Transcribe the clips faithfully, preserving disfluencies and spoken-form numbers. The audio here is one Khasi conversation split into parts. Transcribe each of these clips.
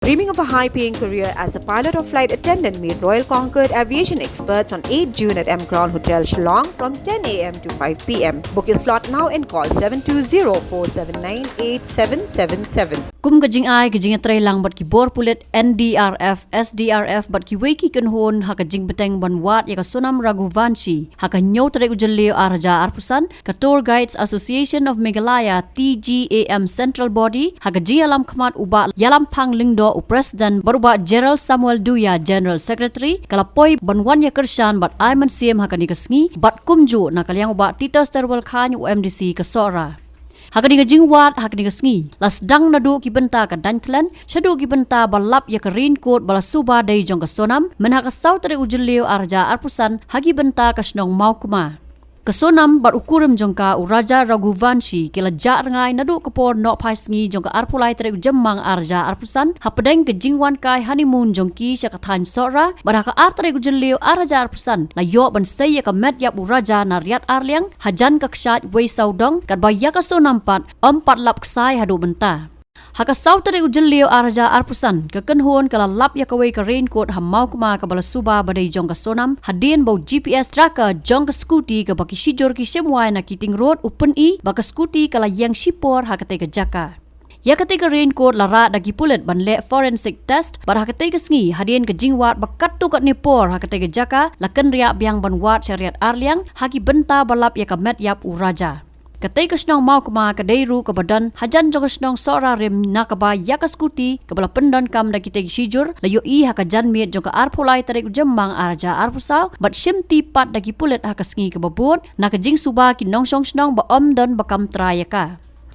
Dreaming of a high paying career as a pilot or flight attendant? Meet Royal Concord aviation experts on eighth June at M Crown Hotel, Shillong from ten a m to five p m. Book your slot now and call seven two zero four seven nine eight seven seven seven. Kum ka jingai ka jingïatreilang bad ki bor pulit N D R F, S D R F bad kiwei ki kynhun ha ka jingbteng ban wad ïa ka Sonam Raghuvanshi ha ka hynñiew tarik u Jylliew ar hajar arphew san, ka Tour Guides Association of Meghalaya, T G A M Central Body, ha ka jingïalam khmat u Bah Ïalamphang Lyngdoh u President bad u Bah Gerald Samuel Duia General Secretary, ka la poi ban wan ïakyrshan bad ai mynsiem ha kane ka sngi bad kumjuh na ka liang u Bah Titus Terwel Chyne u M D C ka Sohra. Ha kane ka jingwad ha kane ka sngi la sdang naduh ki bynta ka daiñ khlan shaduh ki bynta ba lap ïa ka raincoat ba la suba dei jong ka Sonam, mynha ka saw tarik u Jylliew ar hajar arphew san ha ki bynta ka shnong Mawkma. Ka Sonam bad u kurim jong ka u Raja Raghuvanshi ki la jah rngai naduh ka por nohphai sngi jong ka arphew lai tarik u Jymmang ar hajar arphew san hapdeng ka jingwan kai honeymoon jong ki sha ka thaiñ Sohra, bad ha ka ar tarik u Jylliew ar hajar arphew san la ïoh ban sei ïa ka met ïap u Raja na Riat Arliang hajan ka kshaid wei sawdong, katba ïa ka Sonam pat ym pat lap ksai haduh mynta. Ha ka saw tarik u Jylliew ar hajar arphew san, ka kynhun ka la lap ïa kawei ka raincoat ha Mawkma kaba la suba ba dei jong ka Sonam, hadien ba u G P S tracker jong ka scooty kaba ki shijur ki shim wai na Keating Road u pyni ba ka scooty ka la ïeng shipor ha katei ka jaka. Ïa katei ka raincoat la rah da ki pulit ban leh forensic test, bad ha katei ka sngi hadien ka jingwad ba katto katne por ha katei ka jaka la kynriah biang ban wad sha Riat Arliang ha ki bynta ba lap ïa ka met ïap u Raja. Katei ka shnong Mawkma ka dei ruh kaba don hajan jong ka shnong Sohra rim, na kaba ïa ka scooty kaba la pyndonkam da kitei ki shijur la ïohi ha ka janmiet jong ka arphew lai tarik u Jymmang ar hajar arphew saw, bad shim tip pat da ki pulit ha ka sngi kaba bud na ka jingsuba ki nongshong shnong ba ym don ba kam trai ïa ka.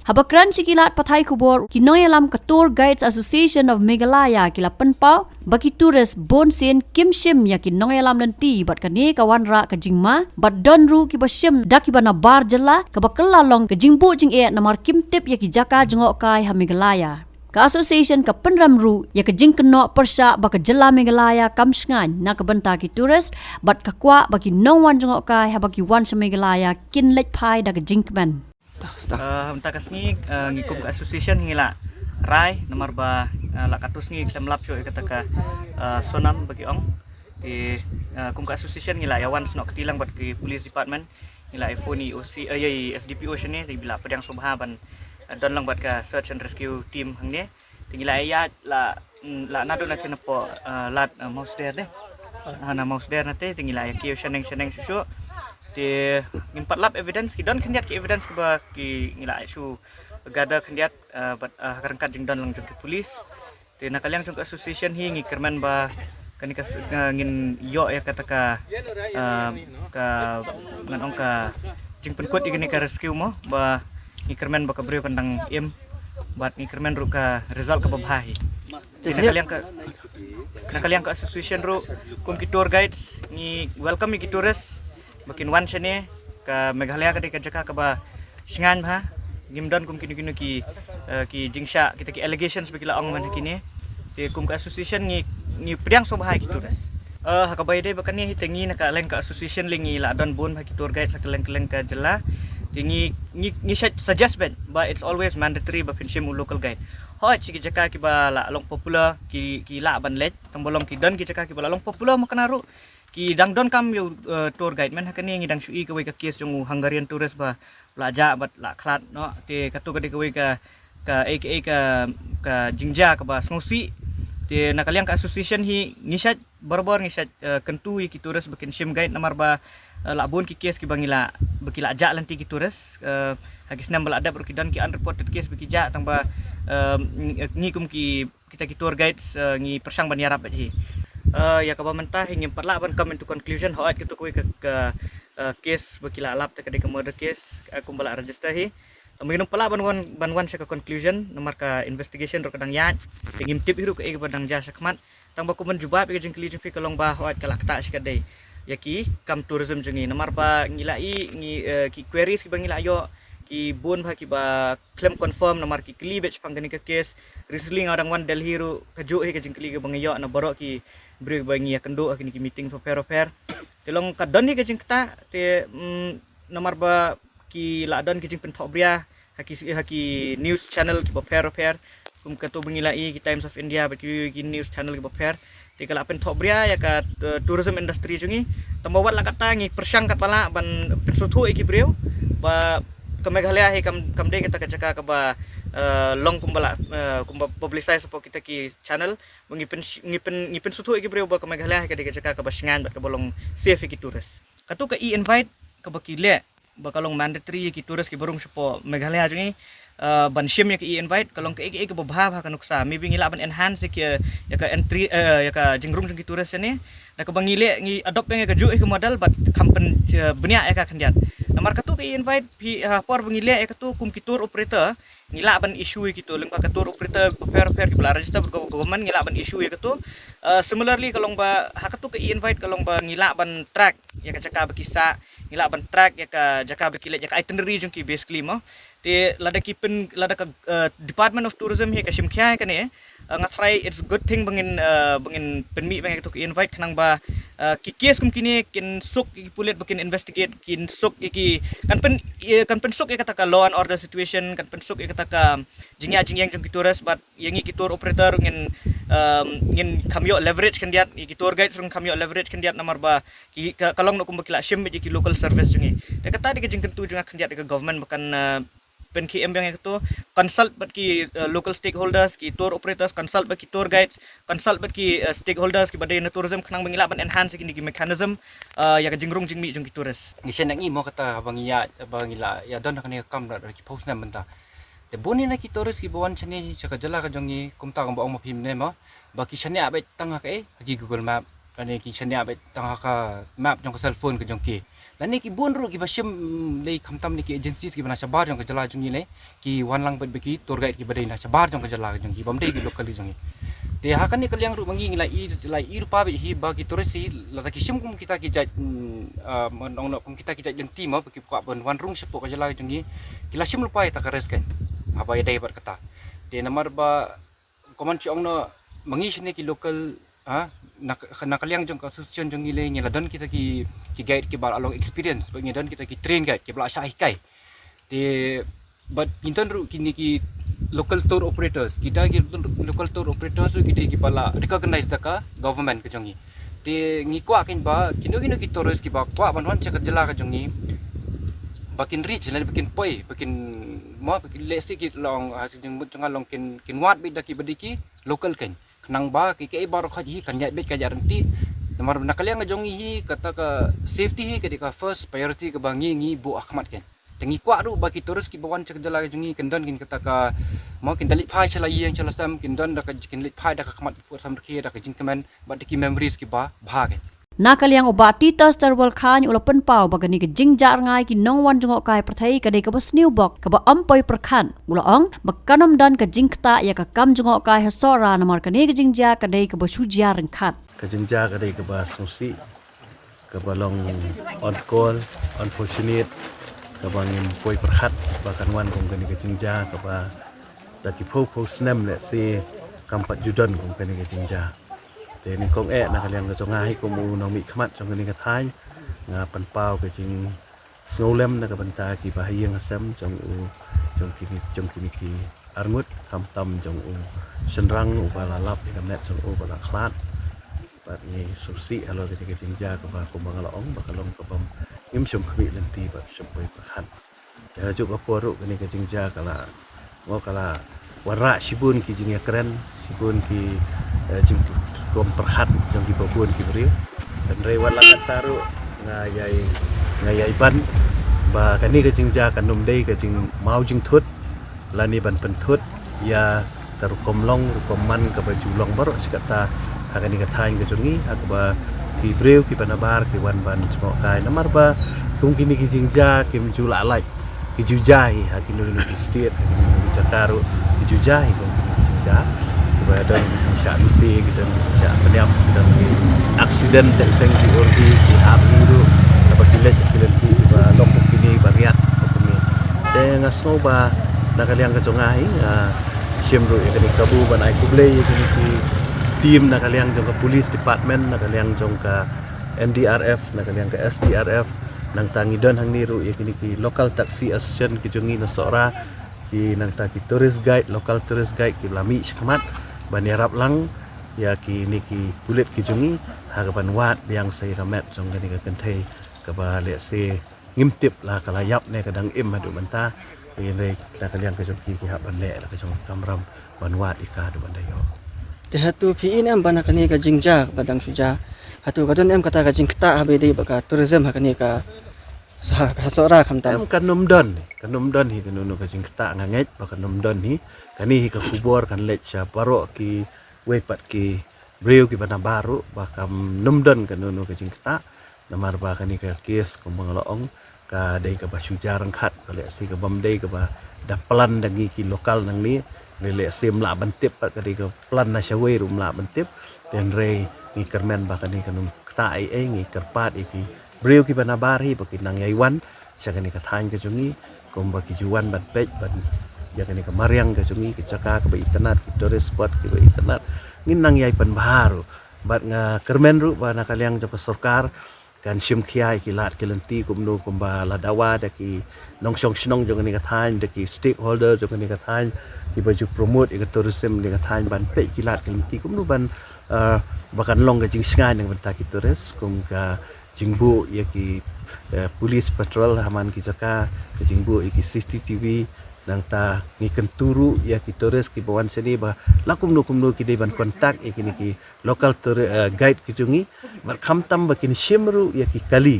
Haba kren sha ki lad pathai khubor, ki nongïalam ka Tour Guides Association of Meghalaya ki la pynpaw ba ki tourist bun sien kim shim ïa ki nongïalam lynti, bad kane ka wanrah ka jingma, bad don ruh kiba shim da kiba na bar jylla, kaba kylla long ka jingbuh jingeh namar kim tip ïa ki jaka jngohkai ha Meghalaya. Ka association ka pynrem ruh ïa ka jingkynnoh pyrshah ba ka jylla Meghalaya kam shngaiñ na ka bynta ki tourist, bad ka kwah ba ki nongwan jngohkai haba ki wan sha Meghalaya kin leit phai da ka jingkmen. Uh, mynta ka sngi, uh, ngi kum ka association ngi la rai namar ba, uh, la katto sngi khlem lap shuh ïa kata ka, uh, Sonam ba ki ong. Te, uh, kum ka association ngi la ïa wan snoh kti lang bad ki police department, ngi la ïa phone ïa i O C, uh, ïa i S D P O shane, te ba la pdiang sngewbha ban, uh, don lang bad ka search and rescue team hangne. Te ngi la ïa la, mm, la naduh na te na poh, uh, lad, uh, Mawsder de. Ah, na Mawsder na te, te ngi la ïa kiew shaneng shaneng shuh shuh. Te ngim pat lap evidence, ki don khyndiat ki evidence kiba ki ngi la shu gather khyndiat, uh, bad, uh, ha ka ryngkat jingdon lang jong ki police. Te na ka liang jong ka association hi ngi kyrmen ba kane ka s-, uh, ngin ïoh ïa kata ka, uh, ka ngan ong ka jingpynkut ïa kane ka rescue mo, ba ngi kyrmen ba ka briew kan dang im, bad ngi kyrmen ruh ka result kaba bha hi. Te na ka liang ka, na ka liang ka association ruh, kum ki tour guides, ngi welcome ïa ki tourist ba kin wan shane, ka Meghalaya ka dei ka jaka kaba shngaiñ bha, ngim don kum kino kino ki, eh, ki jingshah, kita ki allegations ba ki la ong man ha kine. Te kum ka association ngi, ngi pdiang sngewbha ïa ki tourist. Eh, ha kaba ïadei bad kane hi te ngi na ka leng ka association lei ngi la don bun bha ki tour guides ha kylleng kylleng ka jylla. Te ngi, ngi, ngi shu-, suggest beit ba it's always mandatory ba phin shim u local guide. Hooid, shi ki jaka kiba la long popular, ki, ki lah ban leit, tang ba long ki don ki jaka kiba la long popular mo kane ruh, ki dang donkam ïa u, eh, tour guide. Mynta ha kane ngi dang shu i kawei ka case jong u Hungarian tourist ba la jah bad la khlad noh. Te kato ka dei kawei ka, ka, eh, ka, eh, ka, ka jingjia kaba sngewsih. Te na ka liang ka association hi ngi shait barabor ngi shait, eh, kyntu ïa ki tourist ba kin shim guide namar ba, eh, la bun ki case kiba ngi la, ba ki la jah lynti ki tourist, eh, ha ki snem ba la dep ruh ki don ki unreported case ba ki jah, tang ba, eh, ngi, ngi kum ki, kita ki tour guides, eh, ngi pyrshang ban ïarap beit hi. Eh, ïa kaba mynta hi ngim pat lah ban come into conclusion, hooid kato kawei ka, ka, eh, case ba ki la lap te ka dei ka murder case, eh, kumba la register hi. Tang ba ngim pat lah ban wan, ban wan sha ka conclusion namar ka investigation ruh ka dang ïaid. Te ngim tip hi ruh kaei kaba dang jia shakhmat. Tang ba kum ban jubab ïa ka jingkylli jong phi ka long ba hooid ka la ktah shikatdei ïa ki kam tourism jong ngi namar ba ngi la i ngi, eh, ki queries kiba ngi la ïoh, ki bun bha kiba khlem confirm namar ki kylli beit shaphang kane ka case. Recently nga dang wan Delhi ruh kajuh hi ka jingkylli kaba ngi ïoh na baroh ki briew ba ngi ïakynduh ha kine ki meeting bapher bapher. Te long ka don hi ka jingktah te, mm, namar ba ki la don ki jingpynthohbria ha ki, ha ki news channel kiba pher bapher. Kum kato ba ngi la ïohi ki Times of India bad ki, ki news channel kiba pher, te ka la pynthoh bria ïa ka, eh, tourism industry jong ngi. Tangba wat la katta ngi pyrshang katba lah ban pynsngewthuh ïa ki briew ba ka Meghalaya hi kam, kam dei kata ka jaka kaba, eh, long kumba la, eh, kumba publicize hapoh kita ki channel. Ba ngi pyn, ngi pyn, ngi pynsngewthuh ïa ki briew ba ka Meghalaya hi ka dei ka jaka kaba shngaiñ bad kaba long safe ïa ki tourist. Kato ka e-invite kaba ki leh ba ka long mandatory ïa ki tourist kiba rung shapoh Meghalaya jong ngi, eh, ban shim ïa ka e-invite, ka long kaei kaei kaba bha bha ka nuksa. Maybe ngi lah ban enhance ïa ka, ïa ka entry, eh, ïa ka jingrung jong ki tourist shane. Da kaba ngi leh, ngi adopt biang ïa kajuh hi ka model bad kham pyn, eh, bniah ïa ka khyndiat. Namar kato ka e-invite phi, ha por ba ngi leh ïa kato kum ki tour operator, ngi lah ban issue ïa kito lyngba ka tour operator bapher bapher kiba la register bad ka government, ngi lah ban issue ïa kato. Eh, similarly ka long ba ha kato ka e-invite ka long ba ngi lah ban track ïa ka jaka ba ki sah, ngi lah ban track ïa ka jaka ba ki leit, ïa ka itinerary jong ki basically mo. Te lada ki pyn, lada ka, eh, Department of Tourism hi ka shim khia ïa kane, eh, nga tharai it's a good thing ba ngin, eh, ba ngin pynmih biang ïa kato ka e-invite khnang ba, eh, ki case kum kine kin suk ïa ki pulit ba kin investigate, kin suk ïa ki, kan pyn, eh, kan pynsuk ïa kata ka law and order situation, kan pynsuk ïa kata ka jingïaid jingïeng jong ki tourist bad ïa ngi ki tour operator ngin, um, ngin kham ïoh leverage khyndiat, ïa ki tour guide ruh kham ïoh leverage khyndiat namar ba ki, ka, ka long noh kumba ki la shim beit ïa ki local service jong ngi. Te kata dei ka jingkyntu jong nga khyndiat ïa ka government ba kan, uh, pynkhie em biang ïa kato, consult bad ki, uh, local stakeholders, ki tour operators, consult bad ki tour guides, consult bad ki, uh, stakeholders kiba dei na tourism khnang ba ngi lah ban enhance ïa kine ki mechanism, uh, ïa ka jingrung jingmih jong ki tourist. Ngi shen ngi mo kata ba ngi ïa, ba ngi la ïa don ha kane ka kam da ki phew snem mynta. Te bun ïa na ki tourist kiba wan shane sha ka jylla ka jong ngi, kumta kumba ong ma phi mynne mo, ba ki shaniah beit tang ha kaei, ha ki Google Map, lane ki shaniah beit tang ha ka map jong ka cellphone ka jong ki. Lane ki bun ruh kiba shim, mm, lei khamtam lei ki agencies kiba na shabar jong ka jylla jong ngi lei, ki wan lang beit bad ki tour guide kiba dei na shabar jong ka jylla ka jong ngi, bym dei ki local ki jong ngi. Te ha kane ka liang ruh ma ngi ngi la i, la i ruh pa beit hi ba ki tourist hi, lada ki shim kum kita ki jait, mm, ah, ma nong nok kum kita ki jait lynti mo, ba ki kwah ban wan rung shapoh ka jylla ka jong ngi, ki la shim lypa ïa kata ka risk kan. Haba ïadei bad kata. Te namar ba kumban shu ong noh ma ngi shane ki local, ha, na, na ka liang jong ka association jong ngi lei ngi la don kita ki, ki guide kiba la long experience, bad ngi don kita ki train guide kiba la shah hikai. Te bad ngi don ruh kine ki local tour operators, kita ki local tour operators ruh ki dei kiba la recognize da ka government ka jong ngi. Te ngi kwah kein ba kino kino ki tourist kiba kwah ban wan sha ka jylla ka jong ngi, ba kin reach lane ba kin poi, ba kin mo, ba kin lehse ki long, ha, jingmut jong nga long kin, kin wad beit da kiba dei ki local kein. Khnang ba ki, kiei baroh khoit hi kan ïaid beit ka ïaid ryntih. Namar na ka liang ka jong ngi hi kata ka safety hi ka dei ka first priority kaba ngi, ngi buh ha khmat kein. Te ngi kwah ruh ba ki tourist kiba wan sha ka jylla ka jong ngi kin don kin kata ka, mo, kin da leit phai sha la ïing sha la sem, kin don da ka, kin leit phai da ka khmat pur samrkhie, da ka jingkmen bad da ki memories kiba bha kein. Na ka liang u Bah Titus Terwal Chyne u la pynpaw ba kane ka jingjah rngai ki nongwan jngohkai pyrthei ka dei kaba sniew bok, kaba ym poi pyrkhat. U la ong ba kan ym don ka jingktah ïa ka kam jngohkai ha Sohra namar kane ka jingjia ka dei kaba shu jia ryngkat. Ka jingjia ka dei kaba sngewsih, kaba long on call, unfortunate, kaba ngim poi pyrkhat ba kan wan kum kane ka jingjia kaba da ki phew phew snem lehse kam pat ju don kum kane ka jingjia. Te nyngkong eh na ka liang ka jong nga hi kum u nongmihkhmat jong kane ka thaiñ, nga pynpaw ka jingsngewlem na ka bynta kiba ha ïing ha sem jong u, jong kine, jong kine ki arngut, khamtam jong u shynrang uba la lap ïa ka met jong u ba la khlad. Bad ngi sngewsih halor kane ka jingjia kaba kumba nga la ong ba ka long kaba ngim shym khmih lynti bad shym poi pyrkhat. Te ha kajuh ka por ruh kane ka jingjia ka la, mo, ka la wanrah shibun ki jingïakren, shibun ki, eh, jingkhum pyrkhat jong kiba bun ki briew. Hynrei wat la katta ruh nga ïai, nga ïai ban ba kane ka jingjia kan ym dei ka jingmaw jingthut lane ban pynthut ïa ka rukom long rukom man kaba ju long baroh shi katta ha kane ka thaiñ ka jong ngi, ha kaba ki briew kiba nabar ki wan ban jngohkai. Namar ba kum kine ki jingjia kim ju lah lait, ki ju jia hi ha kino kino ki state, ha kino kino ki jaka ruh ki ju jia hi kum kine ki jingjia. Kiba don ki jingshah lute, ki don ki jingshah pynïap, ki don ki accident teng teng ki ur hi, ki ap hi ruh, kaba ki leit ki lynti kiba long kum kine ba riat kum kine. Te nga sngew ba na ka liang ka jong nga hi, nga shim ruh ïa kane ka kabu ban ai khublei ïa kine ki team na ka liang jong ka police department, na ka liang jong ka N D R F, na ka liang ka S D R F. Nangta ngi don hangne ruh ïa kine ki local taxi association ki jong ngi na Sohra, Ki nangta ki tourist guide, local tourist guide ki ba la mih shakhmat ban ïarap lang ïa kine ki pulit ki jong ngi ha kaban wad biang sa ïa ka met jong kane ka kynthei kaba lehse ngim tip la ka la ïap ne ka dang im haduh mynta. Hynrei na ka liang ka jong ki ki hap ban leh la ka jong ka kamram ban wad ïa ka haduh ban da ïoh. Te hato phi i ne em ba na kane ka jingjia ba dang shu jia, hato ka don em kata ka jingktah haba ïadei bad ka tourism ha kane ka, ha Sohra khamtam? Em, kan ym don, kan ym don hi kano kano ka jingktah, nga ngeit ba kan ym don hi. Kane hi ka khubor kan leit sha baroh kiwei pat ki briew kiba nabar ruh ba kan ym don kano kano ka jingktah. Namar ba kane ka case kumba nga la ong ka dei kaba shu jia ryngkat, ka lehse ka bym dei kaba da plan da ngi ki local nangne, lehse ym lah ban tip pat, ka dei ka plan na shawei ruh ym lah ban tip. Hynrei ngi kyrmen ba kane kan ym ktah ei ei, ngi kyrpad ïa ki briew kiba nabar hi ba kin nang ïai wan sha kane ka thaiñ ka jong ngi, kumba ki ju wan ban peit ban ïa kane ka mariang ka jong ngi, ka jaka kaba itynnad, ki tourist spot kiba itynnad, ngin nang ïai pynbha ruh. Bad nga kyrmen ruh ba na ka liang jong ka sorkar kan shim khia ïa ki lad ki lynti kumno kumba la dawa da ki nongshong shnong jong kane ka thaiñ, da ki stakeholder jong kane ka thaiñ, kiba ju promote ïa ka tourism kane ka thaiñ, ban peit ki lad ki lynti kumno ban, eh, ba kan long ka jingshngaiñ na ka bynta ki tourist, kum ka jingbuh ïa ki, eh, police patrol ha man ki jaka, ka jingbuh ïa ki C C T V. Nangta ngi kyntu ruh ïa ki tourist kiba wan shane ba la kumno kumno ki dei ban contact ïa kine ki local tour, eh, guide ki jong ngi, bad khamtam ba kin shim ruh ïa ki kali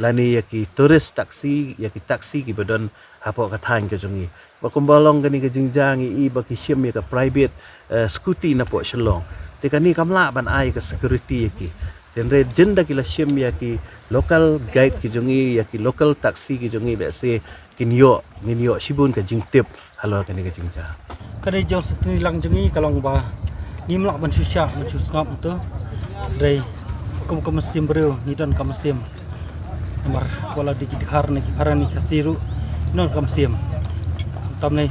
lane ïa ki tourist taxi, ïa ki taxi kiba don hapoh ka thaiñ ka jong ngi. Ba kumba long kane ka jingjia ngi i ba ki shim ïa ka private, eh, scooty napoh Shillong. Te kane kam lah ban ai ka security ïa ki. Hynrei jin da ki la shim ïa ki local guide ki jong ngi, ïa ki local taxi ki jong ngi, lehse kin ïoh, ngin ïoh shibun ka jingtip halor kane ka jingjia. Ka dei jong sutni lang jong ngi ka long ba ngim lah ban shu shah ban shu sngap to. Dei kum ka mynsiem briew ngi don ka mynsiem. Namar wat la dei ki Dkhar ne ki Phareng ne ki Khasi ruh ngi don ka mynsiem. Tam ne,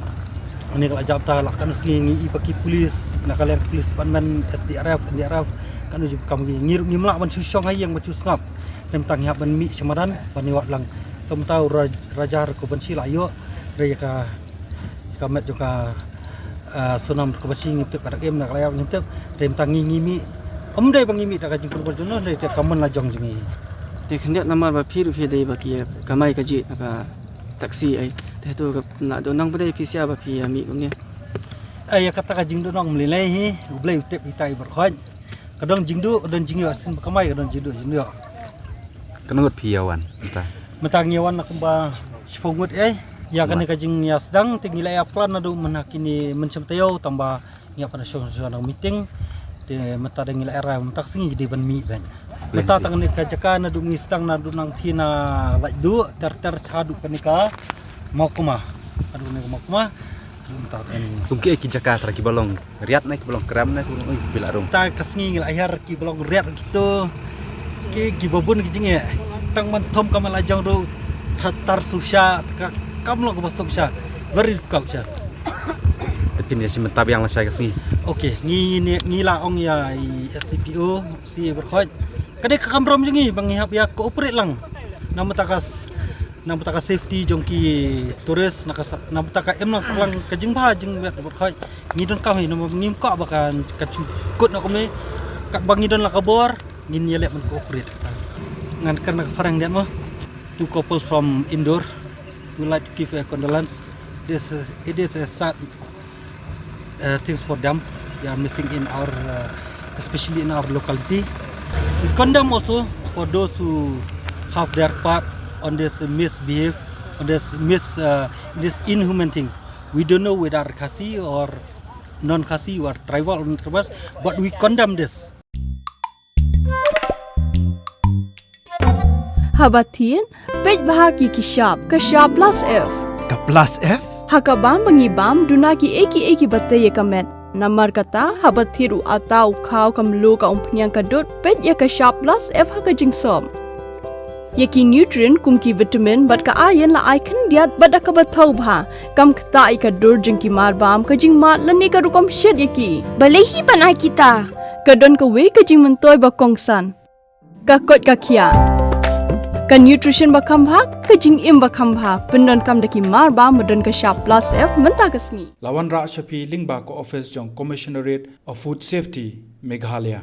ne ka la jap ta la katno sngi ngi i ba ki police, na ka liang police department, S D R F, N D R F, katno jingkam ngi, ngi ruh ngim lah ban shu shong ha ïing ban shu sngap. Te mynta ngi hap ban mih sha madan ban ïoh lang. Te mynta u Raj-, Raja Rukhuvanshi la ïoh, re ïa ka, ka met jong ka, ah, Sonam Rukhuvanshi ngim tip ka dak im na ka la ïap ngim tip. Te mynta ngi ngi mih, ym dei ba ngi mih da ka jingkyrpad jong no, dei te ka mon la jong jong ngi. Te khyndiat namar ba phi ruh phi dei ba ki kamai kajih na ka taxi ai. Te to ka na don nang ba dei phi sia ba phi ïa mih kumne. Ai ïa kata ka jingdon nang mlei lei hi, U Blei u tip ita i barkhot. Ka don jingduh, ka don jingïoh, sien ba kamai ka don jingduh jingïoh. Katno ngut phi ïa wan mynta? Mynta ngi ïa wan na kumba shiphew ngut ei. Ïa kane ka jingïa sdang te ngi la ïa plan naduh mynha kine mynshem taïew tang ba ngi ïa pan shong shong na meeting. Te mynta da ngi la ïa rai mynta ka sngi ngi dei ban mih bad. Mynta tang kane ka jaka naduh ngi sdang naduh nang thie na Laitduh ter ter shaduh kane ka Mawkma. Haduh kane ka Mawkma. Kum ki, ki jaka tara kiba long riat ne kiba long kram ne kiba long, oi, bila rung. Ta ka sngi ngi la hiar kiba long riat kito. Ki, kiba bun ki jingeh. Tang man thom ka man la jong ruh tar suk sha, ka kam long kaba suk sha. Very difficult sha. Te phin ïa shim bynta biang lashai ka sngi. Okay, ngi, ngi, ngi la ong ïa i S D P O, C A barkhot. Ka dei ka kamram jong ngi ba ngi hap ïa cooperate lang. Namar ta ka s-, namar ta ka safety jong ki tourist, na ka sa-, namar ta ka em lang sahlang ka jingbha jingmiat barkhot. Ngi donkam hi namar ngim kwah ba kan, kan shu kut na kumne. Ka ba ngi don la ka bor, ngin ïaleh ban cooperate. Ngan kren na ka phareng diat mo. Two couples from Indore. We like to give a condolence. This is, it is a sad, uh, things for them. They are missing in our, uh, especially in our locality. We condemn also for those who have their part on this misbehave, on this mis-, uh, this inhuman thing. We don't know whether Khasi or non-Khasi or tribal or not tribal, but we condemn this. Haba thied, peit bha ki ki shap, ka shap plus F. Ka plus F? Ha ka bam ba ngi bam, duna ki ei ki ei kiba tei ïa ka met. Namar kata, haba thied u atta u khaw ka mluh ka umphniang ka dud, peit ïa ka shap plus F ha ka jingsop. Ïa ki nutrient kum ki vitamin bad ka iron la ai khyndiat bad da kaba thaw bha. Kam ktah ïa ka dur jong ki mar bam, ka jingmad lane ka rukom shet ïa ki. Balei hi ban ai kita? Ka don kawei ka jingmyntoi ba kongsan. Ka koit ka khiah. Ka nutrition ba kham bha, ka jingim ba kham bha, pyndonkam da ki mar ba, ba don ka shap plus F mynta ka sngi. La wanrah sha phi lyngba ka office jong Commissionerate of Food Safety, Meghalaya.